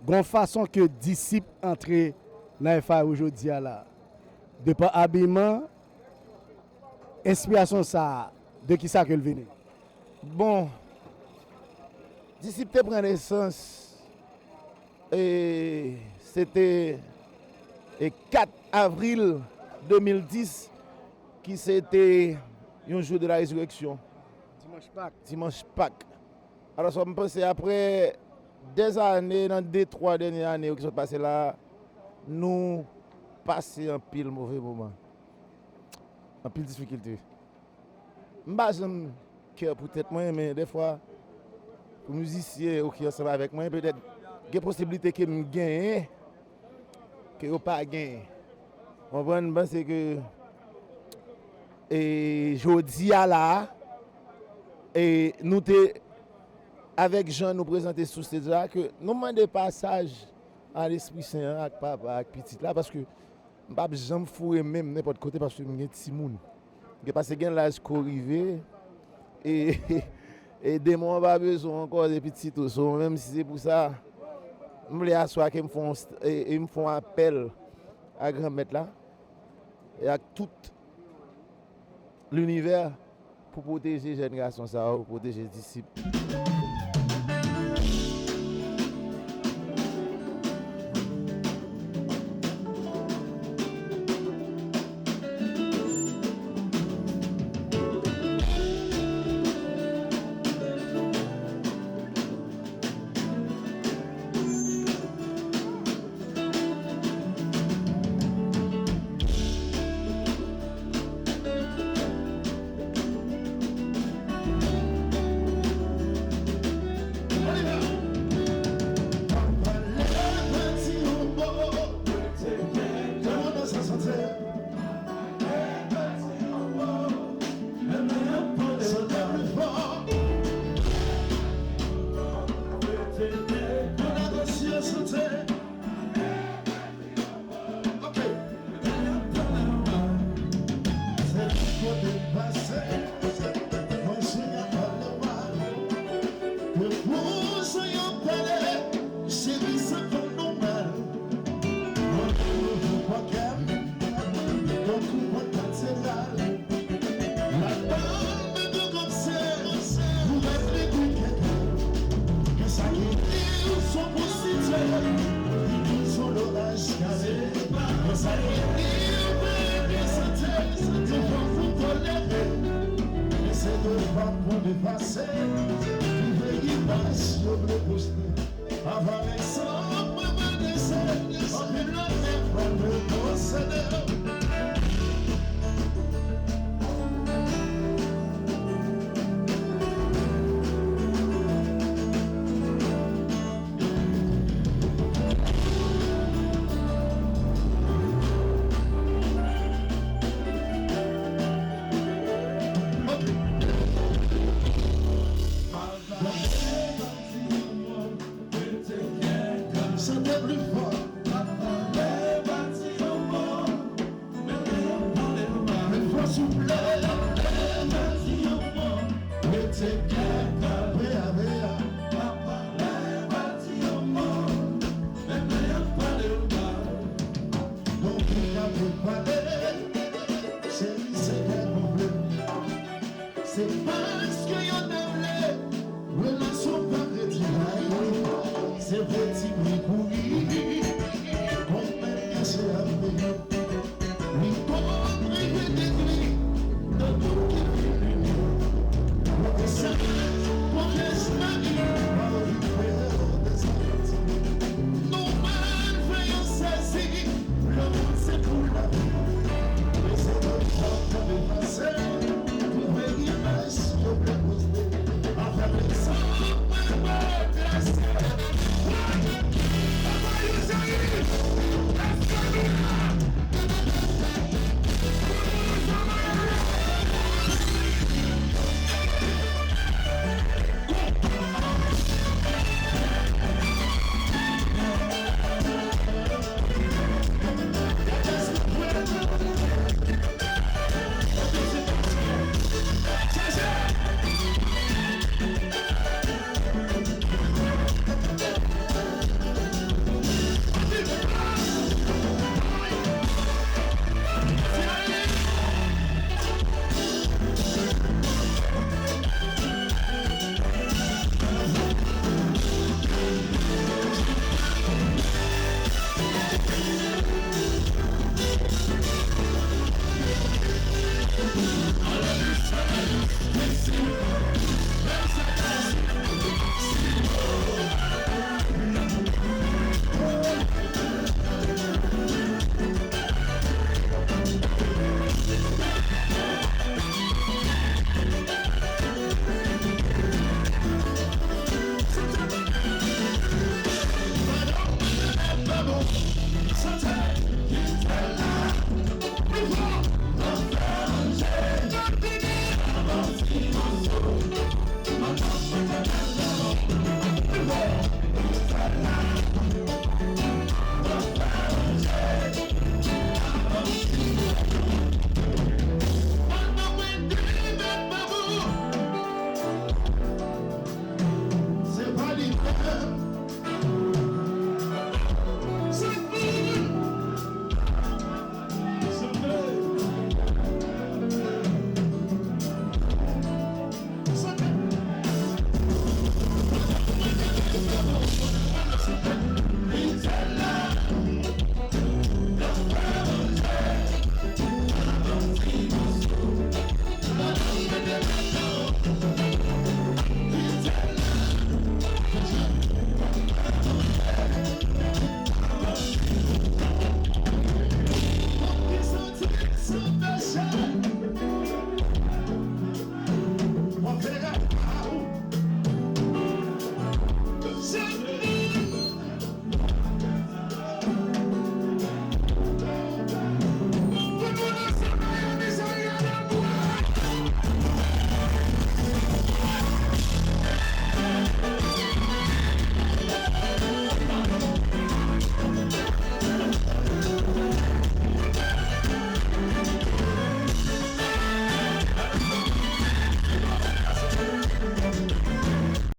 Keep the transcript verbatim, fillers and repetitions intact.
Gon fason ke Disip antre nan F A yo jodi a la. De pa abiman, enspirasyon sa a, de kisa ke l vini? Bon, Disip te pran nesans, e, se te, e, kat avril de mil dis, ki se te yon jou de la rezireksyon. Dimanch Pak. Dimanch Pak. Alò, sa m panse, apre dèzane, nan de, twa dènye ane yo ki sot pase la, nou pase anpil move moman. Anpil difikilte. M pa janm kè pou tèt mwen, men dèfwa, pou mizisyen yo ki ansanm avèk mwen, petèt gen posiblite ke m genyen, ke yo pa genyen. Konprann? M panse ke, e, jodi a la, e, nou te, avèk jan nou prezante sou stage la, ke nou mande pasaj a Lespri Sen an ak Papa ak Pitit la, paske m p ap janm foure men m nenpòt kote paske m gen timoun. Gen pase gen laj ko rive, e, e demon an pa bezwen ankò de pitit ou. So, menm si se pou sa, m vle aswè ke m fè yon st-, e, e m fè yon apèl a Granmèt la e ak tout linivè pou pwoteje jèn gason sa yo, pwoteje disip. Ok. Se tout kote m pase, mwen jwenn y ap pale mal. Ke pou jan y ap pale, cheri, sa fè nou mal. Mwen te leve pran kè m, tankou pran katedral. Ladan m te kòmse, pou reflete kèk. Ke sa ki di w son pwostitye, ki di w son loraj kale. Ke sa ki di w pa reprezante, devan pou tolere. Men se devan pou efase, pou veye imaj yo vle poste. Avan egzanp mwen mande se, anpil lòt nèg pral reposede. Chante pli fò. Papa, lè bati yon bò, men lè yo pale mal. Pli fò, souple. Lè bati yon bò, mete kè kanpe avè a. Papa, lè bati yon bò, men lè yo pale mal. Donk, li ka te pale, cheri, se kè konple. Se paske yo te vle relasyon pa rete bay. Se vre ti pri pou